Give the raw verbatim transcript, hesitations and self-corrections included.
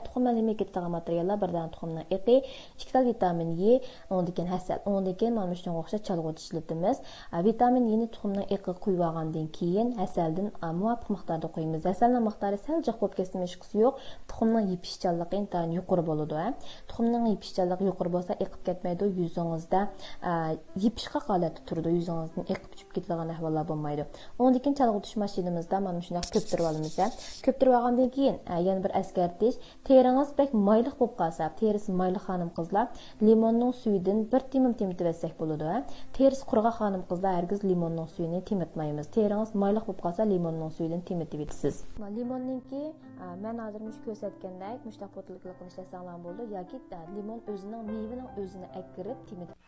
تۇخۇم مەلھىمىگە كېتىدىغان ماتېرىياللار: بىر دانە تۇخۇمنىڭ ئېقى، ئىككى تال ۋىتامىن ئې، ئۇنىڭدىن كېيىن ھەسەل، ئۇنىڭدىن كېيىن مانا شۇنىڭغا ئوخشاش چالغۇ چىشلىتىمىز. ۋىتامىن ئېنى تۇخۇمنىڭ ئېقىغا قۇيۇۋالغاندىن كېيىن ھەسەلدىن مۇۋاپىق مىقداردا قۇيىمىز. ھەسەلنىڭ مىقدارى سەل جىق بولۇپ كەتسىمۇ ھېچقىسى يوق، تۇخۇمنىڭ يېپىشچانلىقى ئىنتايىن يۇقىرى بولىدۇ. تۇخۇمنىڭ يېپىشچانلىقى يۇقىرى بولسا ئېقىپ كەتمەيدۇ، يۈزىڭىزدە يېپىشقاق ھالەتتە تۇرىدۇ، يۈزىڭىزدىن ئېقىپ چۈشۈپ كېتىدىغان ئەھۋاللار بولمايدۇ. ئۇنىڭدىن كېيىن چالغۇتۇش ماشىنىمىزدا مانا مۇشۇنداق كۆپتۈرۈپ ئالىمىز. كۆپتۈرۈپ ئالغاندىن كېيىن يەنە بىر ئەسكەرتىش، تېرىڭىز بەك مايلىق بولۇپ قالسا، تېرىسى مايلىق خانىم قىزلار لىموننىڭ سۈيىدىن بىر تېمىم تېمىتىۋەتسەك بولىدۇ. تېرىسى قۇرغاق خانىم قىزلار ھەرگىز لىموننىڭ سۈيىنى تېمىتمايمىز. تېرىڭىز مايلىق بولۇپ قالسا لىموننىڭ سۈيىدىن تېمىتىۋېتىسىز. لىموننىڭكى، ئە، مەن ھازىر مۇشۇ كۆرسەتكەندەك مۇشۇنداق بوتۇلكىلىقىنى ئىشلەتسەڭلار بولىدۇ ياكى، ئە، لىمون ئۆزىنىڭ، مېۋىنىڭ ئۆزىنى ئەكىرىپ تېمىتىپ